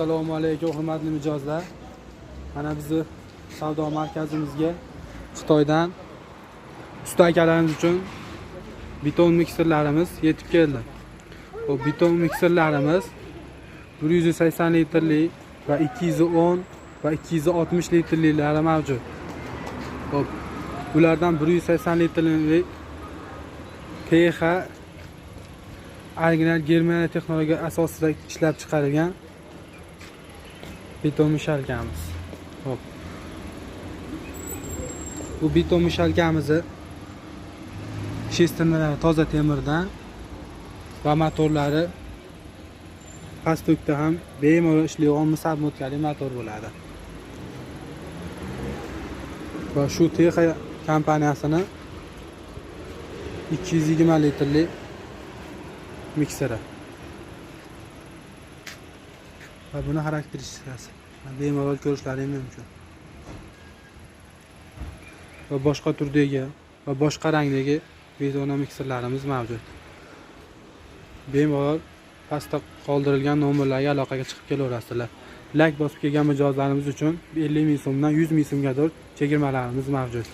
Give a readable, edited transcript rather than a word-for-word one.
Assalomu alaykum hurmatli mijozlar. Mana bizni savdo markazimizga Xitoydan usta akalarimiz uchun beton mikserlarimiz yetib keldi. Bu beton mikserlarimiz 180 litrli va 210 va 260 litrlilari mavjud. Xo'p, bulardan 180 litrli TH original Germaniya texnologiya asosida ishlab chiqarilgan beton mishalkamiz. Xo'p. Bu beton mishalkamizni шестерня lari toza temirdan va motorlari past tokda ham bemalol ishlaydigan mis обмотка li motor bo'ladi. Va shu TH kompaniyasini 220 litrli mikseri. Va buni xarakteristikasi bemalol ko'rishlaring mumkin. Va boshqa turdagi va boshqa rangdagi beton mikserlarimiz mavjud. Bemalol pastda qoldirilgan nomerlarga aloqaga chiqib kelaverasizlar. Layk bosib kelgan mijozlarimiz uchun 50 ming so'mdan 100 ming so'mgadir chegirmalarimiz mavjud.